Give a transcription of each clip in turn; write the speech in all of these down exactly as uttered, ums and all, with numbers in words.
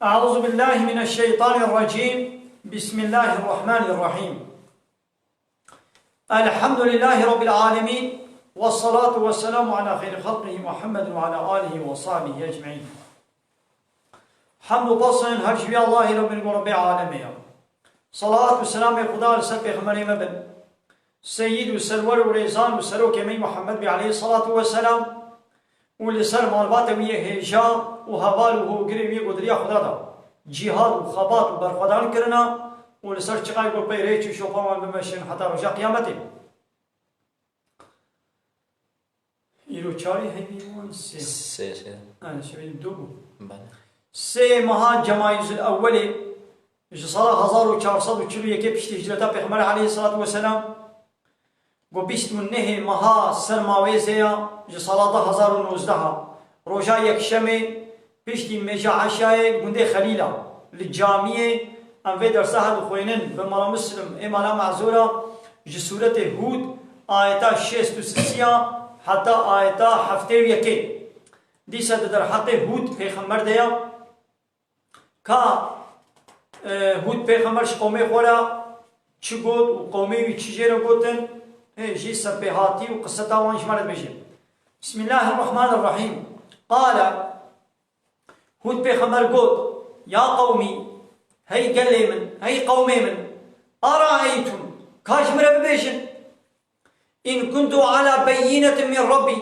أعوذ بالله من الشيطان الرجيم. بسم الله الرحمن الرحيم. الحمد لله رب العالمين. والصلاة والسلام على خير خلقه محمد وعلى آله وصحبه أجمعين. Hemd û pes ên her ji wî Allahî re bin ku Rebbê alemê ye. Salat û selamê Xuda li ser pêxemberê me bin. Seyîd û serwer û rêzan û serokê me Muhammed bî aleyhissalatu vesselam û li ser malbata wî yê hêja û heval û hogirê wî ku di riya Xuda de cîhad û xebat û berxwedan kirina û li ser çiqay ku pey rê çû şopa wan bimeşin heta roja qiyametê. Îro çarê heyvî wan sê. Sê, sê. Yani şevê du bû. Bele. Sê meha Cemayizul Ewwelê ji sala hezar û çar sed û çil û yekê piştî hicreta Pêxemberê aleyhissalatu vesselam, ku bîst û nehê meha Sermawêzê ya ji sala du hezar û nozdeh a, roja yekşemê, piştî mêja eşayê li gundê Xelîla, li camiyê em vê dersa he dixwînin bi mala Muslim ê mala Mezora, ji sûretê Hûd, ayeta şêst û sisiya heta ayeta heftê û yekê. Dîsa di derheqê Hûd pêxember de ya, ka, e, Hûd pêxember ji qewmê xwe re çi got û qewmê wî çi jê re gotin, hê jî serpêhatî û qiseta wan ji me re dibêje. Bismillahirrahmanirrahîm. Qale, Hûd pêxember got, Ya qewmî, hey gelê min, hey qewmê min, eraeytum, ka ji min re bibêjin, in kuntu ala beyînetin min Rabbî,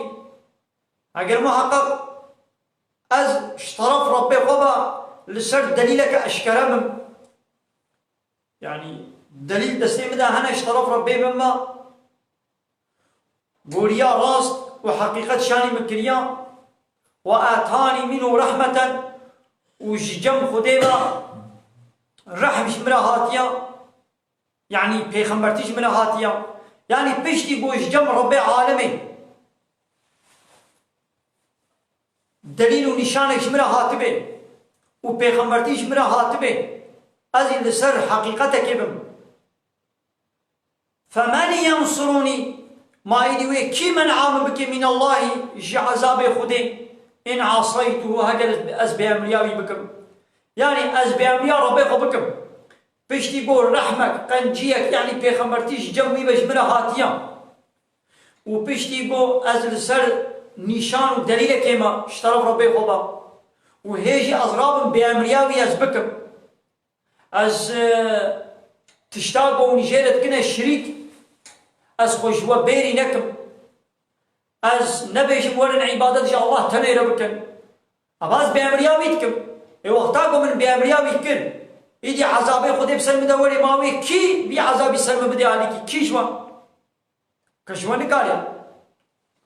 eger muheqeq ez ji teref Rebbê xwe ve li ser delîleke eşkere bim, yanî delîl destê min de hene ji teref Rebbê min ve, ku riya rast û heqîqet şanî min kiriya, we atanî minhu rehmeten, û ji cem Xwedê ve rehm ji min re hatiya, yanî pêxembertî ji min re hatiya, yanî piştî ku ji cem Rebbê alemê delîl û nîşanek ji min re hatibê û pêxembertî ji min re hatibê, ez ê li ser heqîqetekê bim. Femen yensurûnî, ma êdî wê kî men'a min bike mînallahî, ji ezabê Xwedê, in asaytuhu, heger ez bêemriya wî bikim. Yanî ez bêemriya Rebbê xwe bikim. Piştî ku rehmek, qenciyek, yanî pêxembertî ji cem wî ve ji min re hatiya. Û piştî ku ez li ser nîşan û delîlekê me ji teref Rebbê xwe ve. Û hê jî ez rabim bêemriya wî ez bikim. Ez, e, tişta ku hûn jê re dikine şirîk, ez xwe ji we bêrî nekim. Ez nebêjim werin îbadet ji Allah tenê re bikin. Eva ez bêemriya wî dikim. Ê wexta ku min bêemriya wî kir, îdî ezabê Xwedê bi ser min de werê ma wê kî vî ezabî ser min bidê alîkî? Kî ji wan? Ke ji we nikare.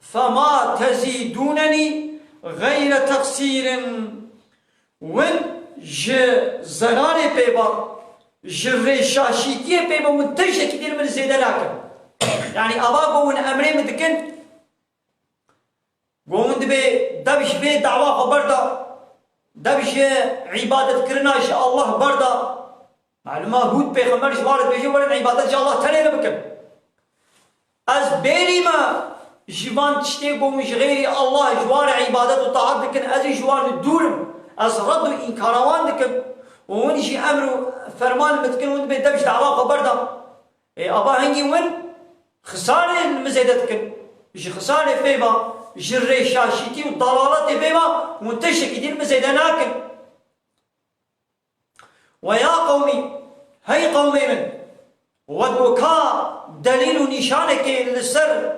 Fema tezîdûnenî xeyre texsîrin. Win ji zerarê pê ba, ji rêşaşîtiyê pê ba, win tiştekî dî li min zêde nakin. Yanî ava ku win emrê min dikin, Go hûn dibê dev ji vê dawa xwe berda, dev ji îbadetkirina ji Allah berda. Malûma Hûd pêxember ji wan re dibêje, werin îbadet ji Allah tenê re bikin. Ez bêrî me ji van tiştê ku hûn ji xeyrî Allah ji wan re îbadet û taat dikin, ez ê ji wan re dûr im. Ez red û înkara wan dikim. Û hûn jî emr û ferman min dikin, hûn dibê dev ji dawa xwe berda. Ê, ava hingî win xisarê li min zêde dikin. Ji xisarê pê ve, ji rêşaşîtî û dalaletê pê ve, hûn tiştekî dî li min zêde nakin. Ve ya qewmî, hey qewmê min, we do ka delîl û nîşanekê li ser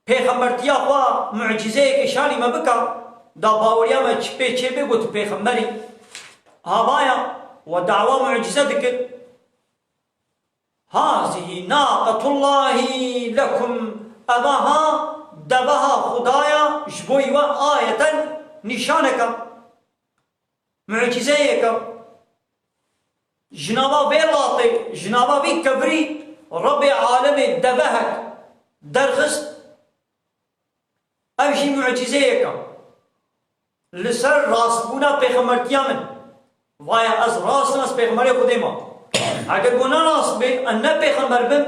pêxembertiya xwe, mucîzeyekê şanî me bika, da baweriya me çi pê çêbê, got pêxemberî. Havaya we dawa mucîze dikir. Hazihî naqetullahî lekum. Eva ha deveha Xwedaya ji bo we ayeten nîşaneka, mucîzeyeka. Ji nava vê latê, ji nava vî kevirî Rebbê alemê devehek derxist. Ev jî mucîzeyek e. Li ser rastbûna pêxembertiya min. Vaya ez rast im, ez pêxemberê Xwedê me. Eger ku ne rast bê, ez ne pêxember bim,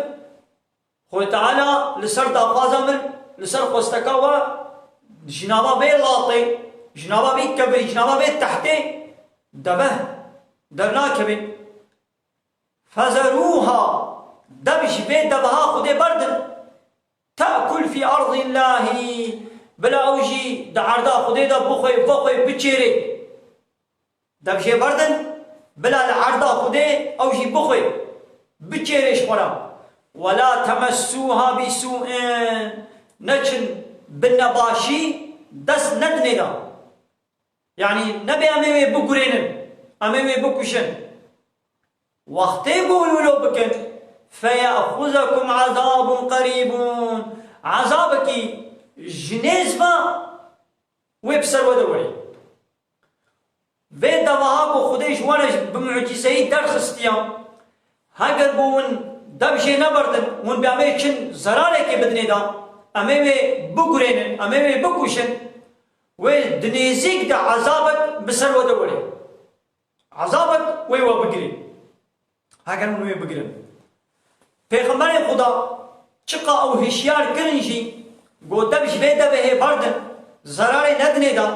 Xwedê Teala li ser daxwaza min, li ser xwesteka we, ji nava vê latê, ji nava vê kevirî, ji nava vê tehtê, Deve dernakeve. Fezeruha, dev ji vê deveha Xwedê berdin. Te'kul fî erdîllahî, bila ew jî di erda Xwedê de bixwe, vexwe, biçêrê. Dev jê berdin, bila li erda Xwedê ew jî bixwe, biçêrê ji xwe re. Wela temessûha bîsû'in, neçin bi nebaşî dest nedinê de. Yanî nebe em ê wê bigurênin, em ê wê bikuşin. Wextê ku wilo bikin, feye'xuzekum azabun qerîbun, azabekî ji nêz ve wê bi ser we de werê. Vê deveha ku Xwedê ji we re bi mucîzeyî derxistiya, heger ku hûn dev jê neberdin, hûn bi em ê çin zerareke bidinê de, em ê wê bigurênin, em ê wê bikuşin, wê di nêzîk de ezabek bi ser we de werê. Ezabek wê we bigirê. Heger hûn wê bigirin. Pêxemberê Xuda çiqa ew hişyar kirin jî, got, dev ji vê devehê berdin, zerarê nedinê de,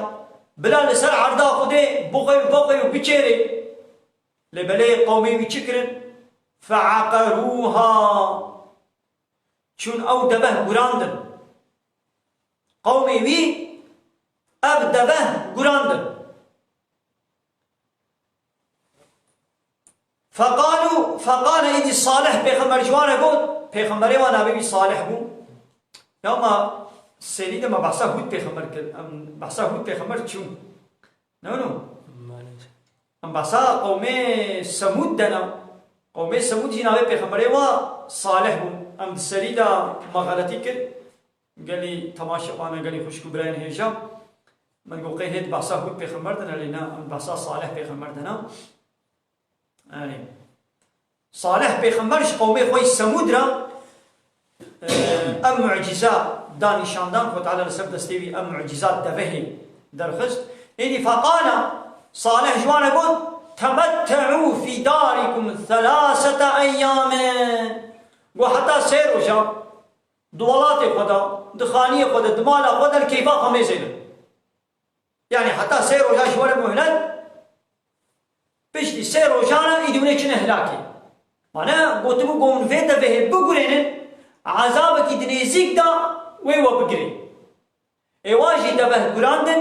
bila li ser erda Xwedê bixwe û vexwe û biçêrê. Lê belê qewmê wî çi kirin? Fe'eqerûha. Çûn ew deveh gurandin. Qewmê wî ev deveh gurandin. Feqalû, feqale îdî Salih pêxember ji wan re got, pêxemberê wan navê wî Salih bû. Ya ma serî de me behsa Hûd pêxember kir, em behsa Hûd pêxember çûn. Ne wilo? Maalesef. Em behsa qewmê Semûd de ne. Qewmê Semûd jî navê pêxemberê wa Salih bû. Em di serî de me xeletî kir. Gelî temaşevana, gelî xwişk û birayên hêja. Min got qey hêt behsa Hûd pêxember de ne, lê ne, em behsa Salih pêxember de ne. Erê. Salih pêxember ji qewmê xwe yî Semûd re, e, ev mucîza da nîşandan, Xwe Teala li ser destê wî ev mucîza devehê derxist. Êdî feqala, Salih ji wan re got, "Temette'û fî darikum selasete eyyamin." Got, heta sê roja di welatê xwe de, di xaniyê xwe de, di mala xwe de li keyfa xwe mêzênin. Yanî heta sê roja ji we re muhlet, piştî sê rojan re îdî hûn ê çine hilakê. Mane gotibû, got hûn vê devehê bigurênin, ezabekî di nêzîk de wê we bigirê. Ê wan jî deveh gurandin,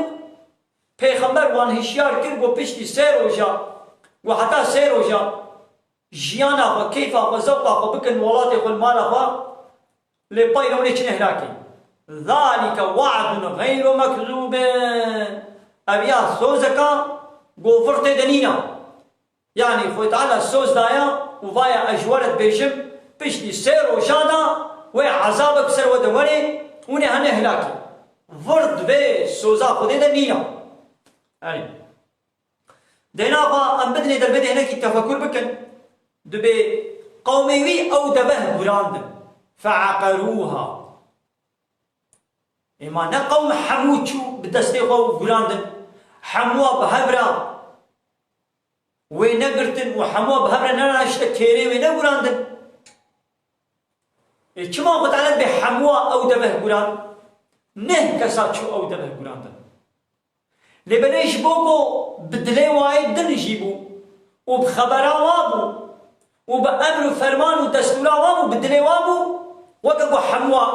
pêxember wan hişyar kir, got piştî sê roja, got heta sê roja jiyana xwe, keyfa xwe, zewqa xwe bikin welatê xwe, li mala xwe, lê pey re hûn ê çine hilakê. Zalike wa'dun gayru mekzûbin. Ev ya sozeka ku vir tê de nîne. Yanî Xwedê Teala soz daye û vaye ez ji we re dibêjim, piştî sê rojan de wê ezabek ser we de were, hûn ê hene hilakê. Vir di vê soza Xwedê de nîne. Erê. Dêna xwe em bidinê dervê de hinekî tefekur bikin. Dibê qewmê wî ew deveh gurandin. Fe'eqerûha. Êma ne qewm hemû çû bi destê xwe û gurandin. Hemûa bi hev re wê negirtin û hemûa bi hev re neraşte kêrê wê negurandin. Ê, çima Xwe Teala bê hemûa ew deveh gurand? Neh kesa çû ew deveh gurandin. Lê belê ji bo ku bi dilê wayê din jî bû û bi xebera wa bû û bi emr û ferman û destûra wa bû, bi dilê wa bû, weke ku hemûa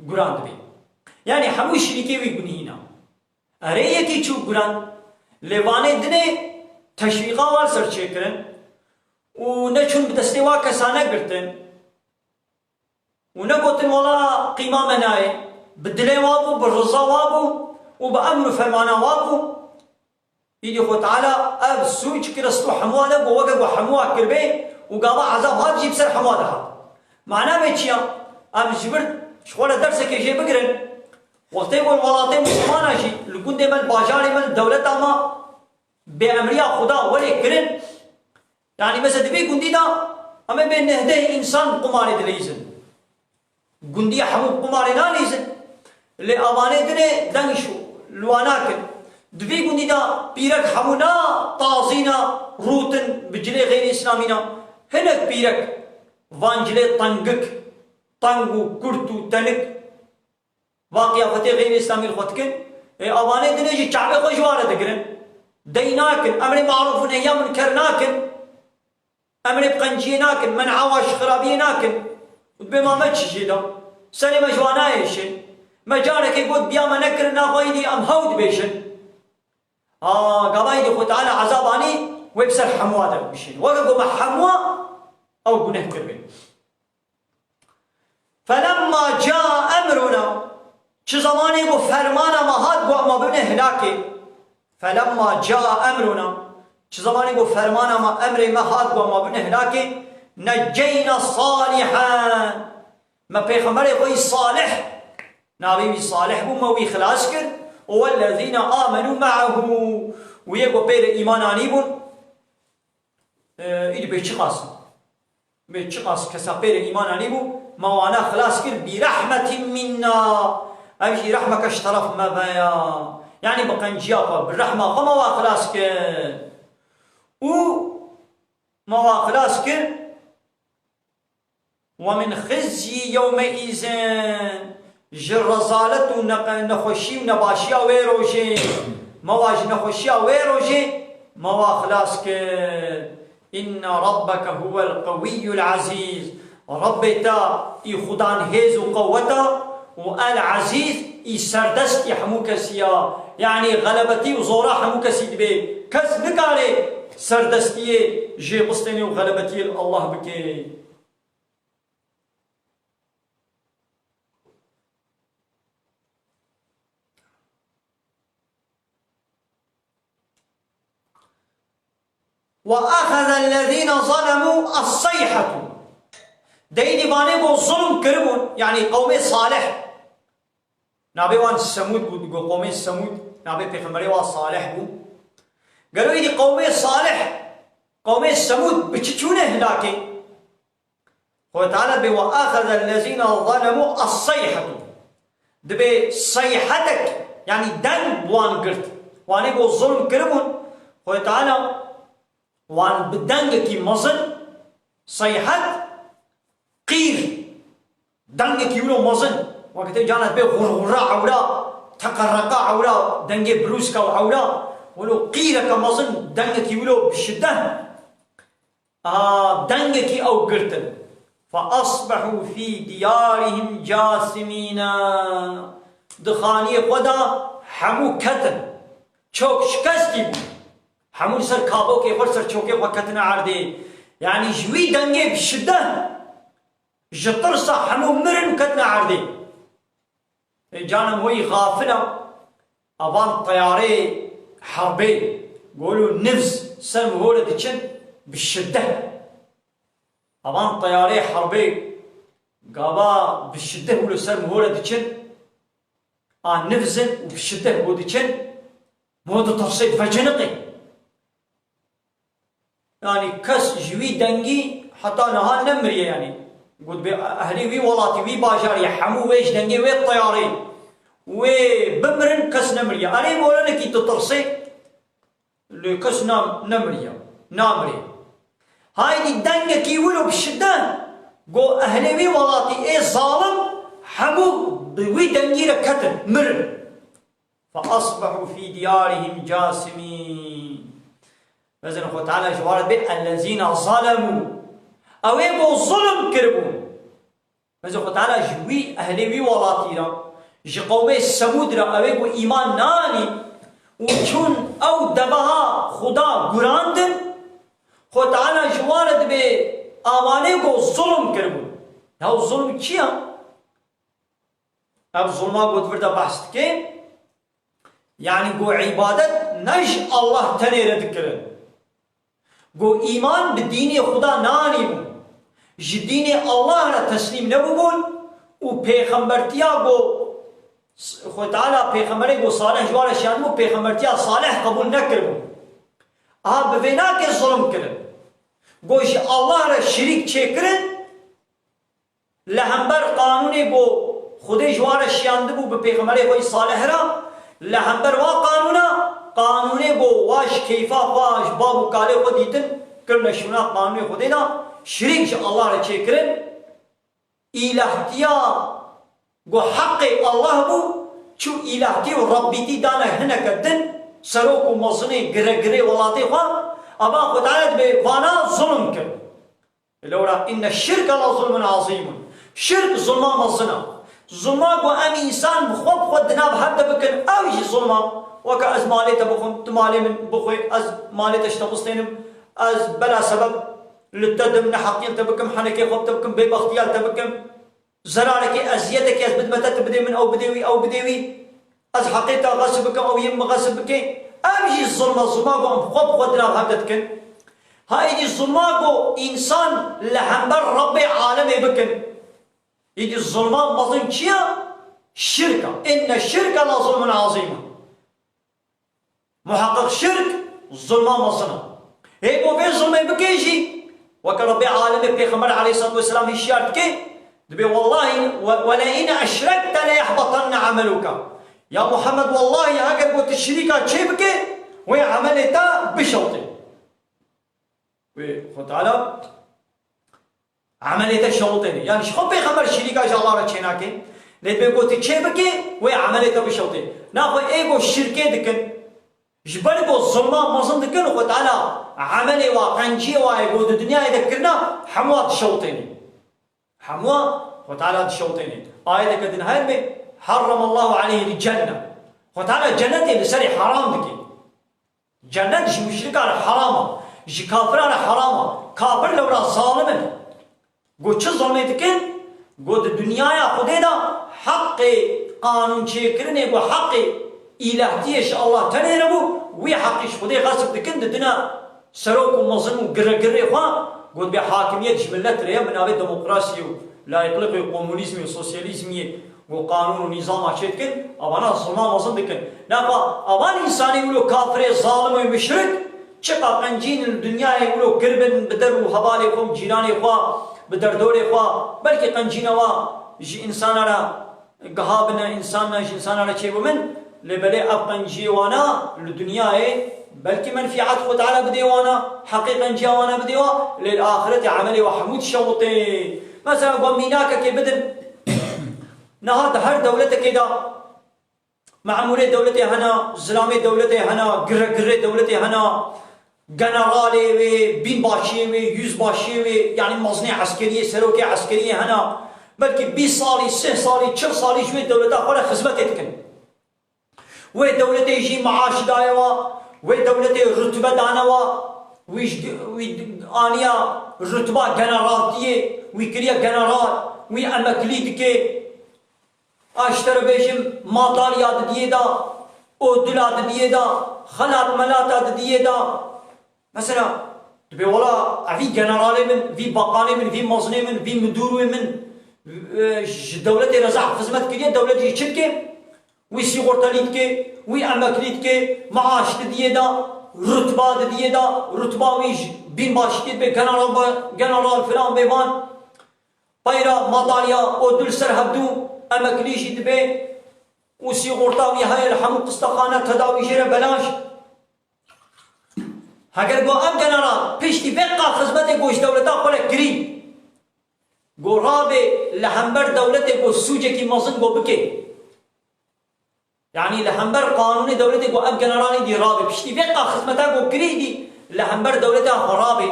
guran dibê. Yanî hemû şirîkê wî gunihîna. Erê yekî çû guran, lê vanê dinê teşwîqa wan ser çêkirin û neçûn bi destê wa kesa negirtin û negotin wela qîma me nayê. Bi dilê wa bû, bi riza wa bû û bi emr û fermana wa bû. Îdî Xwe Teala ev sûc kir, risto hemûa de, got weke ku hemûa kiribê û gava ezab hat jî bi ser hemûa de hat. Mana vê çi ya? Em ji vir ji xwe re dersekê jê bigirin. Wextê ku li welatê Mislimana jî, li gundê me, li bajarê me, li dewleta me bêemriya Xuda were kirin, yanî mesela di vê gundî de em ê bê neh deh însan qumarê dileyîzin. Gundiya hemû qumarê nalîzin. Lê avanê dinê deng ji li wan nakin. Di vî gundî de pîrek hemû na tazîna rûtin bi cilê xeyrî îslamî ne. Hinek pîrek van cilê tengik, teng û kurt û tenik, va qiyafetê xeyrî îslamî li xwe dikin. Ê, avanê dinê jî çavê xwe ji wan re digirin. dey nakin, emrê marûf û nehya munker nakin, emrê bi qenciyê nakin, men'a wa ji xirabiyê nakin. Û dibê ma me çi jê da? Serê me ji wan nayêşin. Me carekê got biya me nekirin, naxwe îdî em hew dibêjin. Ha, gava îdî Xwe Teala ezab anî, wê bi ser hemûa de bişîn. Weke ku me hemûa ew guneh kiribin. Felemma ca emruna, çi zemanê ku fermana me hat, ku em bibine hilakê. Felemma ca emruna, çi zemanê ku fermana me, emrê me hat, ku em bibine hilakê, neceyna Salihan. Me pêxemberê xwe yî Salih, navê wî Salih bû, me wî xilas kir. Û wellezîne amenu me'ahu, û yê ku pê re îman anîbûn, e, îdî bê çiqas in? Bê çiqas kesa pê re îman anîbû, me wana xilas kir, bi rehmetî minna. Ev jî rehmeke ji teref me ve ya. Yanî bi qenciya xwe, bi rehma xwe me wa xilas kir. Û me wa xilas kir. Ve min xizyî yewmeîzin, ji rezalet û ne-, nexweşî û nebaşiya wê rojê, me wa ji nexweşiya wê rojê, me wa xilas kir. Inne rabbeke huwel qewîyyul ezîz. Rabbê te î xudan hêz û qeweta û el ezîz, î serdestî hemû kesî ya. Yanî xelebetî û zora hemû kesî dibê. Kes nikare serdestiyê jê bistêne û xelebetiyê li Allah bike. Ve axezellezîne zalemû es-seyhetu. Deydî vanê ku zulm kiribûn, yanî qewmê Salih. Navê wan Semûd bû, digo qewmê Semûd, navê pêxemberê wan Salih bû. Gelo îdî qewmê Salih, qewmê Semûd bi çi çûne hilakê? Xwedê Teala dibê, "Ve axezellezîne zalemû es-seyhetu." Dibê seyhetek, yanî deng bi wan girt. Wanê ku zulm kiribûn, Xwedê Teala wan bi dengekî mezin, seyhet, qîr, dengekî wilo mezin. Wekî te cana dibê xurxura ewra, teqerreqa ewra, dengê birûska û ewra, wilo qîreke mezin, dengekî wilo bi şiddet. A, dengekî ew girtin. Fe asbehû fî diyarihim casimîne. Di xaniyê xwe de hemû ketin. Çok şikestî bû. Hemû li ser kabokê xwe, li ser çokê xwe ketine erdê. Yanî ji wî dengê bi şiddet, ji tirsa hemû mirin û ketine erdê. Ê canim wî xafil e, evan teyarê herbê, golo nivz ser mihore diçin bi şiddet. Evan teyarê herbê gava bi şiddet wilo ser mihore diçin, a nivzin û bi şiddet bo diçin, mo ditirsê, diveciniqê. Yanî kes ji wî dengî heta niha nemiriye yanî. Got bê ehlê wî welatî, wî bajarî, hemû wê ji dengê wê teyarê wê bimirin, kes nemiriye. Erê molenekî ditirsê, lê kes nam-, nemiriye, namirê. Haydî dengekî wilo bi şiddet got ehlê wî welatî ê zalim hemû bi wî dengî re ketin, mirin. Fe asbehû fî diyarihim casimîn. Mezin Xwe Teala ji wan re dibê, ellezîne zalemû. Ew ê ku zulm kiribûn. Mezin Xwe Teala ji wî ehlê wî welatî re, ji qewmê Semûd re, ew ê ku îman nanî û çûn ew deveha Xuda gurandin, Xwe Teala ji wan re dibê, awanê ku zulm kiribûn. Yaw zulm çi ya? Ev zulma ku di vir de behs dike, yanî ku îbadet ne ji Allah tenê re dikirin. Ku îman bi dînê Xuda nanîbûn. Ji dînê Allah re teslîm nebûbûn û pêxembertiya ku Xwe Teala pêxemberê ku Salih ji wan re şiyandibû, pêxembertiya Salih qebûl nekiribûn. Aha bi vê nakê zulm kirin. Ku ji Allah re şirîk çêkirin, li hember qanûnê ku Xwedê ji wan re şiyandibû bi pêxemberê xwe yî Salih re, li hember wa qanûna, qanûnê ku wa ji keyfa xwe, ji bab û kalê xwe dîtin, kirine şûna qanûnê Xwedê de, şirîk ji Allah re çêkirin, îlahtiya ku heqê Allah bû, çû îlahtî û Rebbîtî dane hineke din, serok û mezinê giregirê welatê xwe, ava Xwe Teala dibê vana zulm kir. Lewra inne şirke la zulmun azîmun. Şirk zulma mezin e. Zulma ku em însan bi xwe bi xwe di nav hev de bikin, ew jî zulma. Weke ez malê te bixwim, tu malê min bixwî, ez malê te ji te bistênim, ez bela sebeb li te dim, neheqiyê li te bikim, henekê xwe bi te bikim, bêbextiya li te bikim. Zerarekê, eziyetekê ez bidime te, tu bidê min, ew bidê wî, ew bidê wî. Ez heqê te xesib bikim, ew yê min xesib bike. Ev jî zulm e, zulma ku em xwe bi xwe di nav hev de dikin. Ha êdî zulma ku însan li hember Rebbê alemê bikin. Êdî zulma mezin çi ye? Şirk e. Inne şirke la zulmun azîm. Muheqeq şirk zulma mezin e. Hê ku vê zulmê bike jî, weke Rebbê alemê Pêxember aleyhissalatu vesselam hişyar dike, dibê wellahî, "Ve, ve le in eşrekte le yehbatenne ameluke." Ya Muhammed, wellahî eger ku tu şirîka çê bike, wê emelê te bişewtê. Wê Xwe Teala emelê te şewitêne. Yani ji xwe Pêxember şirîka ji Allah re çênake. Lê dibê ku tu çê bike, wê emelê te bişewitê. Naxwe ê ku şirkê dikin, ji ber ku zulma mezin dikin, Xwe Teala emelê wa, qenciyê wa yê ku di dinyayê de kirina, hemû wa dişewitêne. Hemû wa Xwe Teala dişewitêne. Ayeteke din heye dibê, "Harramallahu aleyhil cenne." Xwe Teala cennetê li serê heram dike. Cennet ji muşrika re heram e, ji kafira re heram e. Kafir lewra zalim in. Go çi zulmê dikin? Go di dinyaya Xwedê de heqê qanûnçêkirinê, go heqê îlehtiyê ji Allah tenê re bû, wî heqî ji Xwedê xesib dikin, didine serok û mezin û giregirê xwe, go dibê hakimiyet ji milet re ye, bi navê demokrasiyê û layîqliqê û komunîzmê û sosyalîzmiyê. Ku qanûn û nîzama çê dikin, avana zilma mezin dikin. Nafa avan însanê wilo kafirê, zalim û muşrik, çiqa qencîn li dinyayê wilo kiribin bi der û hevalê xwe û cîranê xwe, bi derdorê xwe, belkî qencîna wa ji însana re giha bine, însan ne ji însana re çêbibin, lê belê ev qenciyê wana li dinyayê belkî menfîat Xwe Teala bidê wana, heqê qenciya wana bidê wa, lê li axirete emelê wa hemû dişewitê. Mesela, ku mînakekê bidin, Niha di her dewletekê de memûrê dewletê hene, zilamê dewletê hene, giregirê dewletê hene, generalê wê, bînbaşiyê wê, yüzbaşiyê wê, yanî mezinê eskeriyê, serokê eskeriyê hene. Belkî bîst salî, sih salî, çil salî ji wê dewleta xwe re xizmetê dikin. Wê dewletê jî maaş daye wa, wê dewletê rutbe dane wa, wî ji, wî aniya rutba generaltiyê, wî kiriye general, wî emeklî dike. A ji te re bêjim, madalya didiyê da, odula didiyê da, xelat melata didiyê da. Mesela, dibê wela evî generalê min, vî bakanê min, vî mezinê min, vî midûrê min, e, ji dewletê re zehf xizmet kiriye, dewlet jî çi dike? Wî sîgortelî dike, wî emeklî dike, maaş didiyê da, rutba didiyê da, rutba wî ji bînbaşî dibe general, general filan bêvan. Peyra madalya, odul ser hevdû, emeklî jî dibe û sîgorta wî heye li hemû qistexane, tedawî jê re belaş. Heger go ev general piştî vê qal xizmetê go ji dewleta xwe re kirî, go rabê li hember dewletê go sûcekî mezin go bike. Yanî li hember qanûnê dewletê go ev generalê dî rabê. Piştî vê qal xizmeta go kirî dî li hember dewleta xwe rabê.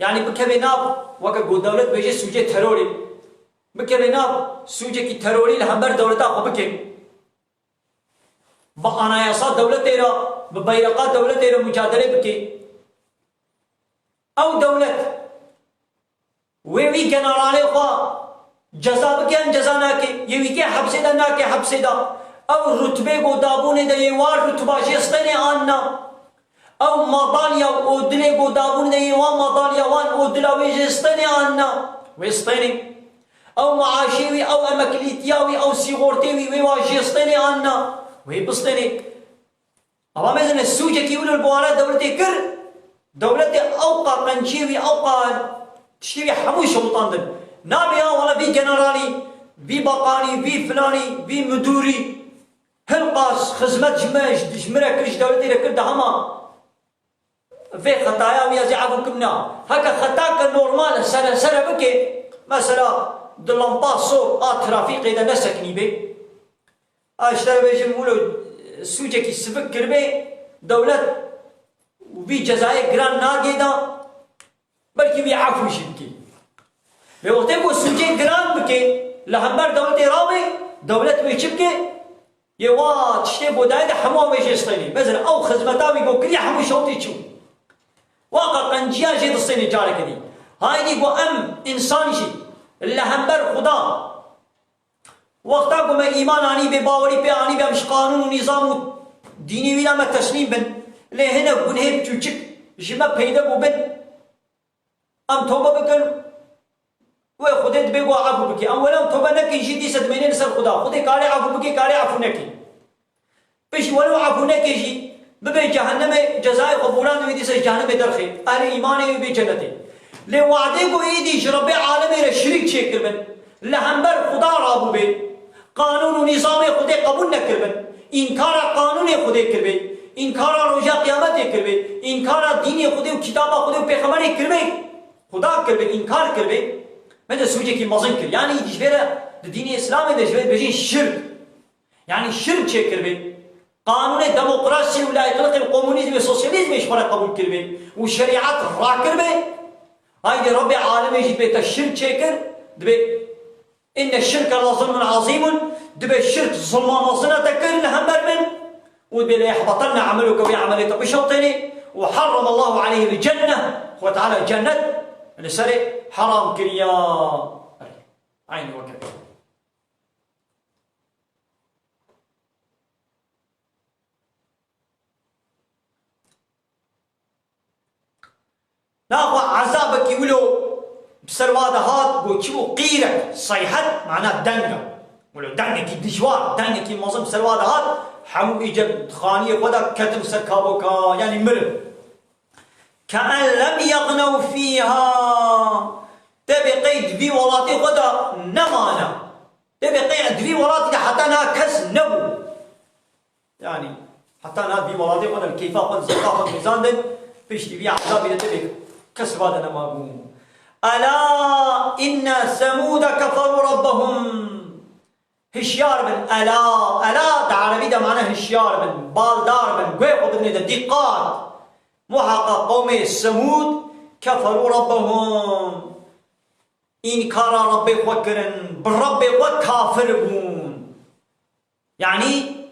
Yanî bikeve nav, weke go dewlet bêje sûcê terorê. Bikeve nav sûcekî terorî li hember dewleta xwe bike. Bi anayasa dewletê re, bi beyreqa dewletê re mucadele bike. Ew dewlet wê wî generalê xwe ceza bike yan ceza nake, yê wî kê hepsê de nake hepsê de. Ew rutbê go dabûnê de yê war rutba jê stênê an na. Ew madalya û odilê go dabûn de yê wan madalya wan odila wê jê stênê an na? Wê stênê. Ew maaşê wî, ew emeklîtiya wî, ew sîgortê wî wê wa jê stênê an na? Wê bistênê. Ava mezin e sûcekî wilo li bo wana dewletê kir, dewletê ew qa qenciyê wî, ew qa tiştê wî hemû şewitandin. Nabê ya wala vî generalî, vî bakanî, vî filanî, vî midûrî, Hin qas xizmet ji me, ji, ji min re kir, ji dewletê re kir, de hema vê xetaya wî ez ê efû kim na. Heke xetake normal sere sere bike, mesela di lampa sor a trafîkê de nesekinî bê. A ji te re bêjim wilo sûcekî sivik kiribê, dewlet vî cezayê giran nagê da, belkî wî efû jî bikê. Lê wextê ku sûcê giran bikê, li hember dewletê rabê, dewlet wê çi bike? Yê wa tiştê ku dayê de hemû wê jê stênê. Mesela ew xizmeta wî ku kiriye hemû şewtê çû. Waqa qenciya jê distênê careke dî. Haydî ku em însan jî li hember Xuda, wexta ku me îman anî bê, bawerî pê anî bê, em ji qanûn û nîzam û dînê wî re me teslîm bin. Lê hinek gunhê biçûçik ji me peyde bûbin. Em tobe bikin, wê Xwedê dibê ku efû bike. Em were em tobe nekin jî dîse dimêne li ser Xuda. Xwedê kare efû bike, kare efû neke. Pişt were efû neke jî, bibe cehennemê cezayê xwe bûran wê dîse ji cehennemê derxê. Ehlê îmanê wê bê cennetê. Lê wadê ku êdî ji Rebbê alemê re şirîk çêkiribin, li hember Xuda rabûbê, qanûn û nîzamê Xwedê qebûl nekiribin, înkara qanûnê Xwedê kiribê, înkara roja qiyametê kiribê, înkara dînê Xwedê û kitaba Xwedê û pêxemberê kiribê, Xuda kiribê, înkar kiribê, me de sûcekî mezin kir. Yanî ji vê re di dînê Îslamê de ji vê dibêjin şirk. Yanî şirk çêkiribê. Qanûnê demokrasî û layîqlikê û komunîzmê, sosyalîzmê ji xwe re qebûl kiribê û şerîet rakiribê. Haydê Rebbê alemê jî dibê te şirk çêkir, dibê inne şirke la zulmun azîmun, dibê şirk zulma mezin e te kir li hember min û dibê le yehbatenne ameluke, wê emelê te bişewtênê û harramallahu aleyhil cenne, Xwe Teala cennet li serê heram kiriya. Erê, eynî weke. Naxwe ezabekî wilo bi ser wa de hat, got çi bû? Qîrek, seyhet, mana deng e. Wilo dengekî dijwar, dengekî mezin bi ser wa de hat, hemû îce di xaniyê xwe de ketin ser kaboka, yanî mirin. Ke'en lem yegnew fîha. Tê bê qey di vî welatê xwe de nemane. Tê bê qey di vî welatî de heta niha kes nebû. Yanî, heta niha vî welatê xwe de li keyfa xwe, li zevqa xwe dibêzandin, piştî vî ezabî de tê bê kes va de nemabû. Ela inne Semûde keferû rabbehum. Hişyar bin. Ela, ela di erebî de mane hişyar bin, baldar bin, guhê xwe bidinê de, dîqat. Muheqeq qewmê Semûd keferû rabbehum. Înkara Rebbê xwe kirin, bi Rebbê xwe kafir bûn. Yanî,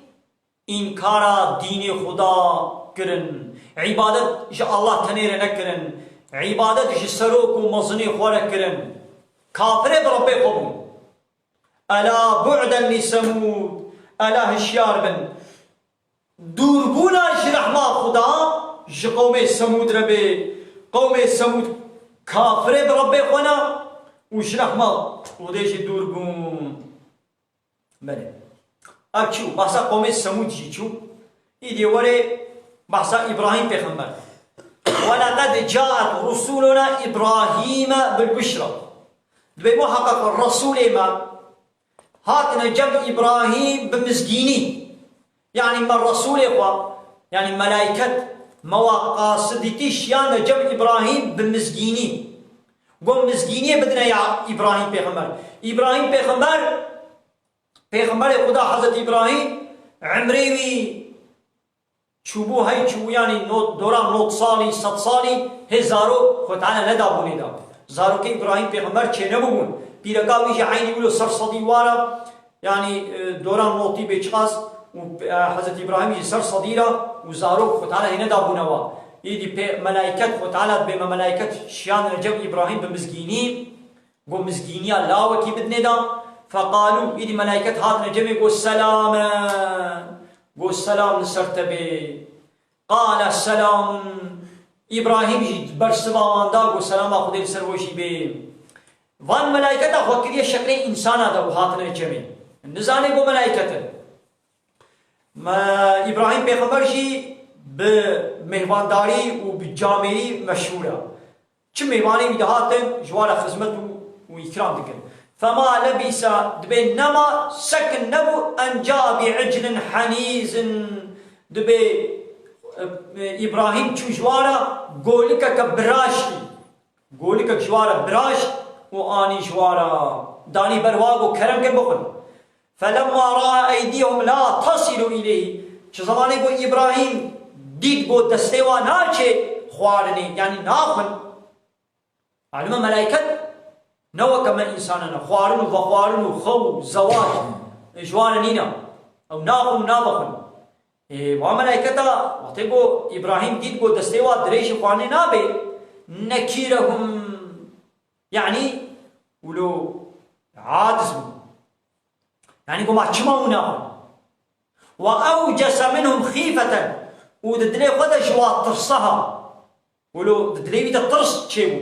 înkara dînê Xuda kirin, îbadet ji Allah tenê re nekirin, îbadet ji serok û mezinê xwe re kirin. Kafirê bi Rebbê xwe bûn. Ela bu'den li Semûd, ela hişyar bin. Dûrbûna ji rehma Xuda ji qewmê Semûd re bê. Qewmê Semûd kafirê bi Rebbê xwe ne û ji rehma Xwedê jî dûr bûn. Belê. Ev çû, behsa qewmê Semûd jî çû. Îdî werê behsa Îbrahîm pêxember. Welaqad caet rusuluna Îbrahîme bil bişra. Dibê muheqeq resûlê me hatine cem Îbrahîm bi mizgînî. Yanî me resûlê xwe, yanî melayket, me wa qasidîtî şiyane cem Îbrahîm bi mizgînî. Got mizgîniyê bidine ya Îbrahîm pêxember. Îbrahîm pêxember, pêxemberê Xuda Hezretî Îbrahîm, emrê wî çûbû, hey çûbû, yanî not, dora not salî, sed salî, hê zarok Xwe Teala nedabûnê de. Zarokê Îbrahîm pêxember çênebûbûn. Pîreka wî jî eynî wilo ser sedî wara, yanî, e, dora notî bê çiqas û, e, Hezretî Îbrahîm jî ser sedî ra û zarok Xwe Teala hê nedabûne wa. Îdî pê melayket Xwe Teala dibê me melayket şiyandine cem Îbrahîm bi mizgînî. Got mizgîniya lawekî bidinê de. Feqalû, îdî melayket hatine cemê, got selamen. Got selam li ser te bê. Qale selamun. Îbrahîm jî bersiva wan da, got selama Xwedê li ser we jî bê. Van melayketa xwe kiriye şeklê însana de û hatine cemê. Nizanê got melayket in. Me, Îbrahîm pêxember jî bi mêhvandarî û bi camêrî meşhûr e. Çi mêvanê wî dihatin, ji wan re xizmet û, û îkram dikin. Fema lebîse, dibê nema sekin nebû, en ca bi iclin henîzin, dibê, e, e, Îbrahîm çû ji wan re golikeke biraştî. Golikek ji wan re biraşt û anî ji wan re danî ber wan, got kerem kin bixwin. Felemma raa eydîhum la tasilu îleyhî. Çi zemanê ku Îbrahîm dît got destê wan naçê xwarinê, yanî naxwin. Malûm e, melaiket ne weke me însanan e, xwarin û vexwarin û xew û zewac ji wan re nîne. Ew naxwin û navexwin. Ê, wa melaiketa, wextê ku Îbrahîm dît ku destê wa dirêj ji xwarinê nabê, nekîrehum, yanî, wilo aciz bû. Yanî ku ma çima hûn naxwin? Wa ewcese minhum xîfeten, û di dilê xwe de ji wa tirsa ha. Wilo di dilê wî de tirs çêbû.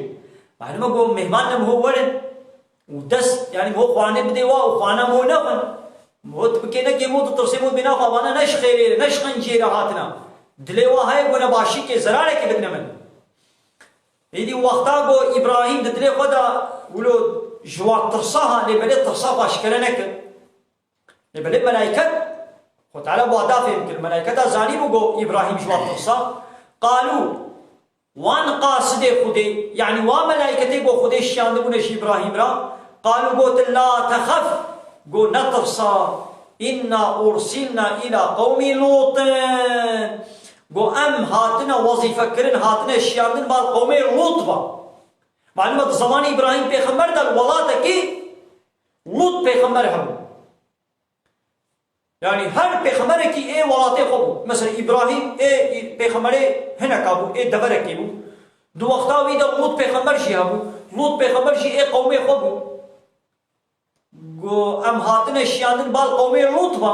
Malûm e ku mêhman ne miho werin û dest, yanî miho xwarinê bidê wa û xwarina miho nexwin. Miho tu bikê nekê miho tu tirsê miho bê naxwe, vana ne ji xêrê re, ne ji xenciyê re hatina. Dilê wa heye ku ne başîkê, zerarekê bidine min. Êdî wexta ku Îbrahîm di dilê xwe de wilo ji wa tirsa ha, lê belê tirsa xwe aşkere nekir. Lê belê melaiket, Xwe Teala bi wa da fêm kir, melaiketa zanîbû ku Îbrahîm ji wan tirsa. Qalû, wan qasidê Xwedê, yanî wa melaiketê ku Xwedê şiyandibûne ji Îbrahîm re, qalû gotin, la texef, got netirsa, inna ursilna îla qewmî Lûtin. Got em hatine wezîfe kirin, hatine şiyandin bal qewmê Lût ve. Malûm e di zemanê Îbrahîm pêxember de li welatekî Lût pêxember hebû. Yanî her pêxemberekî ê welatê xwe bû. Mesela Îbrahîm ê pêxemberê hineka bû, ê deverekê bû. Di wexta wî de Lût pêxember jî hebû. Lût pêxember jî ê qewmê xwe bû. Got, em hatine şiyandin bal qewmê Lût ve,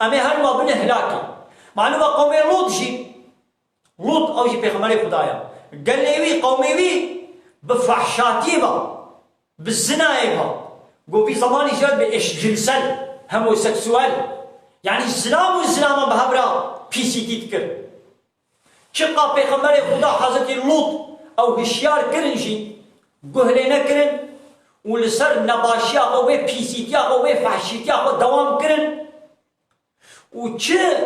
em ê herin wa bine hilakê. Malûm e qewmê Lût jî Lût ew jî pêxemberê Xuda ye. Gelê wî, qewmê wî bi fehşatiyê ve, bi zinayê ve. Got vî zemanî jî bi eşcinsel, homoseksuel. Yanî zilam û zilama bi hev re pîsîtî dikir. Çiqa pêxemberê Xuda Hezretî Lût ew hişyar kirin jî, guh lê nekirin û li ser nebaşiya xwe, wê pîsîtiya xwe, wê fehşîtiya xwe dewam kirin. Û çi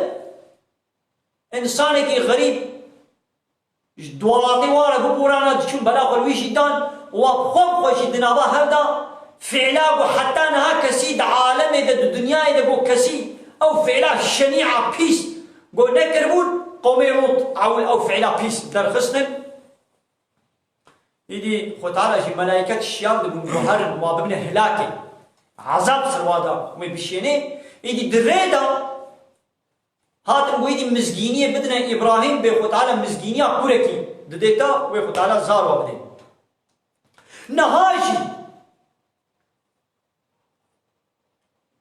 Însanekî xerîb ji welatê wan re biborana diçûn bela xwe li wî jî dan, û wa bi xwe bi xwe jî di nava hev de fiîla ku heta niha kesî di alemê de, di dinyayê de ku kesî ew fiîla şenî'a pîs ku nekiribûn, qewmê Lût ewil ew fiîla pîs derxistin. Îdî Xwe Teala jî melaiket şiyan dibûn ku herin wa bibine hilakê. Ezab ser wa da wê bişênê. Îdî di rê de Hatin got, êdî mizgîniyê bidine Îbrahîm, bê Xwe Teala mizgîniya kurekî didê te, wê Xwe Teala zar wa bidê. Niha jî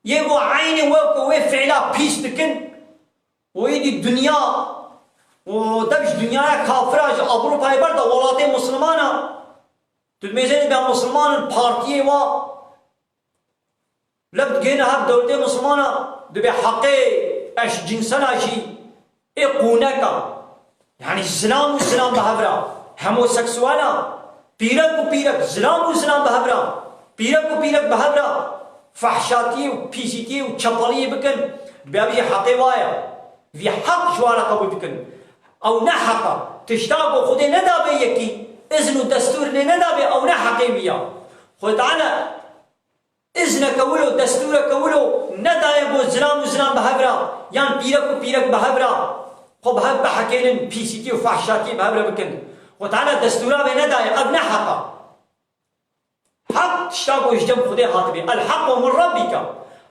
yê ku eynê we ku wê fiîla pîs dikin û êdî dinya û dev ji dinyaya kafira, ji Ewropayê ber de welatê Mislimana, tu dimêzê dibe Mislimanin partiyê wa Leb digihîne hev dewletê Mislimana, dibê heqê eşcinsela jî ê qûneka. Yanî zilam û zilam bi hev re, homoseksuela, pîrek û pîrek, zilam û zilam bi hev re, pîrek û pîrek bi hev re fehşatiyê û pîsîtiyê û çepeliyê bikin, dibê ev jî heqê wa ye. Vî heq ji wan re qebûl dikin. Ew ne heq e. Tişta ku Xwedê nedabe yekî, izn û destûr lê nedabe, ew ne heqê wî ye. Xwedê Teala Izneke wilo, destûreke wilo nedaye ku zilam û zilam bi hev re, yan pîrek û pîrek bi hev re xwe bi hev bihekênin, pîsîtî û fehşatiyê bi hev re bikin. Xwe Teala destûra vê nedaye, ev ne heq e. Heq tişta ku ji cem Xwedê hatibê. El hequ min rebbike.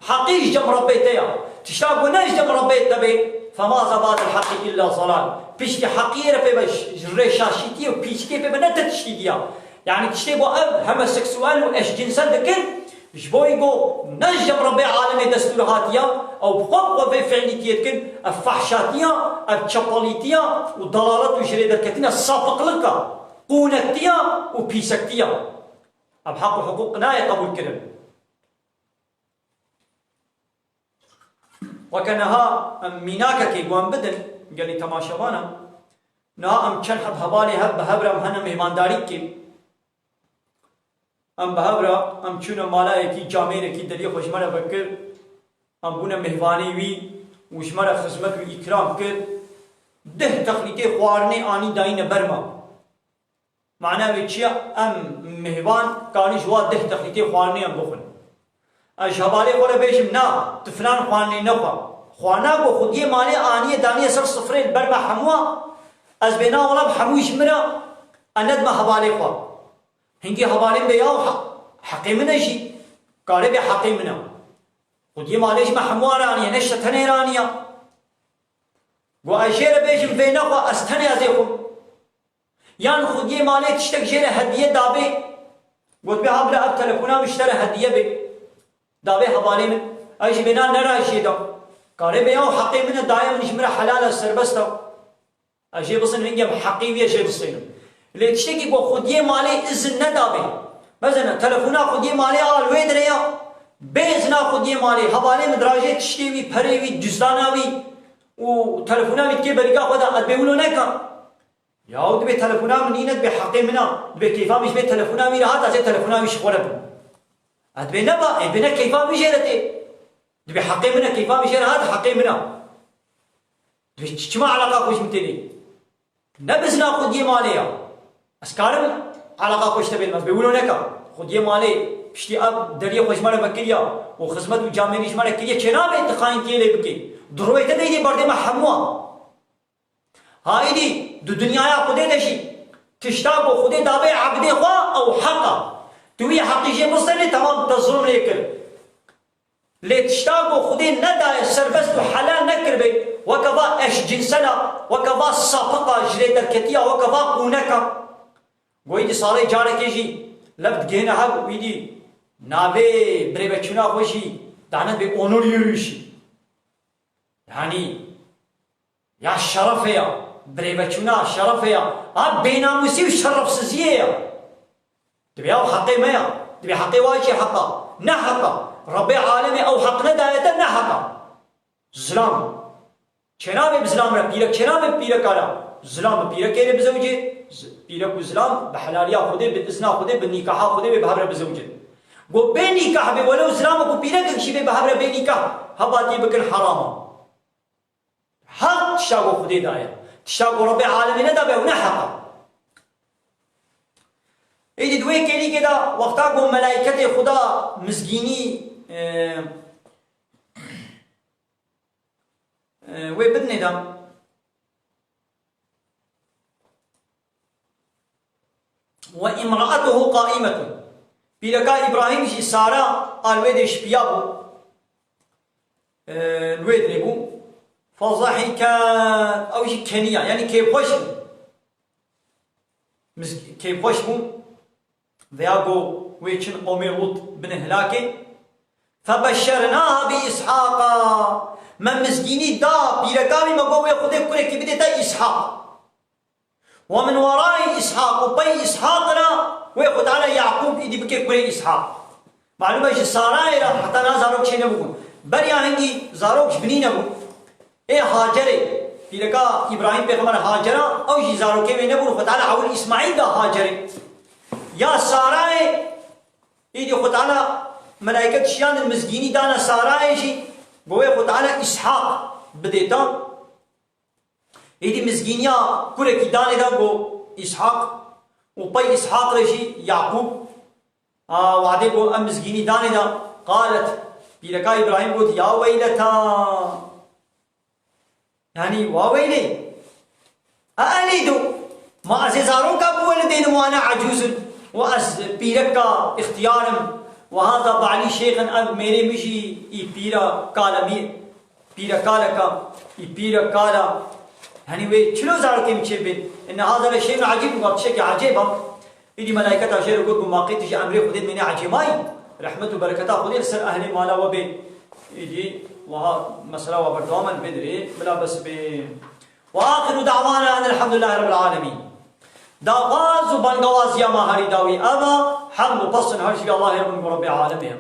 Heqî ji cem Rebbê te ye. Tişta ku ne ji cem Rebbê te bê, femaza ba'del heqi illa zalal. Piştî heqiyê re pê be, ji rê şaşîtiyê û pîsîtiyê pê be ne te tiştî diya. Yanî tiştê ku ev homoseksuel û eşcinsel dikin, ji bo ku ne ji cem Rebbê alemê destûr hatiya, ew bi xwe bi xwe vê fiilîtiyê dikin, ev fehşatiya, ev çepelîtiya û dalalet û ji rê derketina safiqlika, qûnektiya û pîsektiya. Ev heq û hiqûq nayê qebûlkirin. Weke niha em mînakekê ku em bidin gelî temaşevanan, niha em çend heb hevalê hev bi hev re em hene mêvandarî dikê. Em bi hev re em çûne mala yekî, camêrekî deriyê xwe ji me re vekir. Em bûne mêvanê wî û ji me re xizmet û îkram kir. Deh teqlîtê xwarinê anî dayîne ber me. Mana wê çi ye? Em mêvan karin ji wa deh teqlîtê xwarinê em bixwin. Ez ji hevalê xwe re bêjim, na, tu filan xwarinê nexwe. Xwarina ku xwediyê malê aniye daniye ser sifrê li ber me hemû, ez bêna wela bi hemû ji min re, ez nedime hevalê xwe. Hingî hevalê min bê ya he-, heqê min e jî. Kare bê heqê min e. Xwediyê malê ji me hemû re aniye, ne ji te tenê re aniye. Got ez jê re bêjim vê nexwe, ez tenê ez ê xwim. Yan xwediyê malê tiştek jê re hediye dabê. Got bê ha bira ev telefona min ji te re hediye bê. Dabê hevalê min. Ez jî bêna nera jê da. Kare bê ya heqê min e daye min ji min re helal e serbest e. Ez jê bisin hingê bi heqî wî ye jê bistênim. Lê tiştekî ku xwediyê malê izin nedabê. Mezene telefona xwediyê malê a li wê dirê ya. Bê izina xwediyê malê. Hevalê min dirajê tiştê wî, perê wî, cüzdana wî û telefona wî dikê berîka xwe de ez bê wilo neka. Yaw dibê telefona min nîne, dibê heqê min a. Dibê keyfa min ji vê telefona wî re hat, ez ê telefona wî ji xwe re bim. Ez dibê neba, ê bine keyfa min jê re tê. Dibê heqê min e, keyfa min jê re hat, heqê min a. Dibê çi, çima eleqa xwe ji min tê bê? Ne bizina xwediyê malê ya. Ez karim eleqa xwe ji te bênim, ez bê wilo neka. Xwediyê malê piştî ev deriyê xwe ji me re vekiriya û xizmet û camêrî ji me re kiriye, çênabe tu xayîntiyê lê bikê. Di royê te de yê berdê me hemû a. Ha îdî di dinyaya Xwedê de jî tişta ku Xwedê dabe ebdê xwe ew heq a. Tu wî heqî jê bistênê, temam te zulm lê kir. Lê tişta ku Xwedê nedaye serbest û helal nekiribe, weke va eşcinsela, weke va sapiqa, ji lê derketiya, weke va qûneka. Go îdî salê carekê jî lev digihîne hev û îdî navê birêveçûna xwe jî dane bê onur yürüyüşü. Yanî Ya şerefê ya, birêveçûna şerefê ya, a bênamûsî û şerefsiziyê ya. Dibê ew heqê me ya, dibê heqê wa jî heq a. Ne heq a. Rebbê alemê ew heq nedaye te, ne heq a. Zilam. Çênabe bi zilam re, pîrek çênabe bi pîreka re. Zilam bi pîrekê re bizewicê, z-, pîrek û zilam bi helaliya Xwedê, bi izna Xwedê, bi nîkaha Xwedê wê bi hev re bizewicin. Go bê nîkah bê, welew zilamek û pîrekek jî bê bi hev re bê nîkah, hevatiyê bikin heram a. Heq tişta ku Xwedê daye. Tişta ku Rebbê alemê nedabe ew ne heq a. Êdî di wê kêlîkê de wexta ku melaîketê Xuda mizgînî, e, e, wê bidinê de. Ve imra'atuhu qaimetun. Pîreka Îbrahîm jî Sara a li wê dê ji piya bû. Ee, li wê dirê bû. Fezahiket, ew jî keniya, yanî kêfxweş bû. Miz-, kêfxweş bû. Veya go wê çin qomê Lût bine hilakê. Febeşşernaha bi Îshaqa. Me mizgînî da pîreka wî, me got wê Xwedê kurekî bidê te Îshaq. Ve min werai Îshaq, û pey Îshaq re wê Xwe Teala Yaqûb îdî bike kurê Îshaq. Malûm e ji Sarayê re heta niha zarok çê nebûbûn. Beriya hingî zarok ji binî nebûn. Ê Hacerê, pîreka Îbrahîm Pêxember Hacera, ew jî zarokê wê nebûn, Xwe Teala ewil Îsmaîl da Hacerê. Ya Sarayê, îdî Xwe Teala melaîket şiyandin mizgînî dane Sarayê jî, go wê Xwe Teala Îshaq bidê te. Êdî mizgîniya kurekî danê de got Îshaq û pey Îshaq re jî Yaqûb. A, wadê got em mizgînî danê de, qalet, pîreka Îbrahîm got, ya weyleta. Yanî, wa weylê. Eelidu. Ma ez ê zaroka biwelidênim wana ecûz in. Û ez pîreka îxtiyar im. Ve hada ba'lî şeyxen, ev mêrê min jî î pîra kal e, mî-, pîre kaleka, î pîre kala. Henî wê çilo zarokê min çêbin? Inne hada le şeyun ecîb, wa tiştekî ecêb a. Îdî melaîketa jê re got, got, ma qê tu ji emrê Xwedê mêne ecêmayî? Rehmet û bereketa Xwedê li ser ehlê mala we bê. Îdî, wiha mesela wa berdewam in, bê dirê, bila bes bê. Ve axiru da'wana enelhamdulillahî rabbil alemîn. Daxwaz û bangawaziya ma herî dawî ev a, hemd û pes in her jî Allahê min û Rebbê alemê.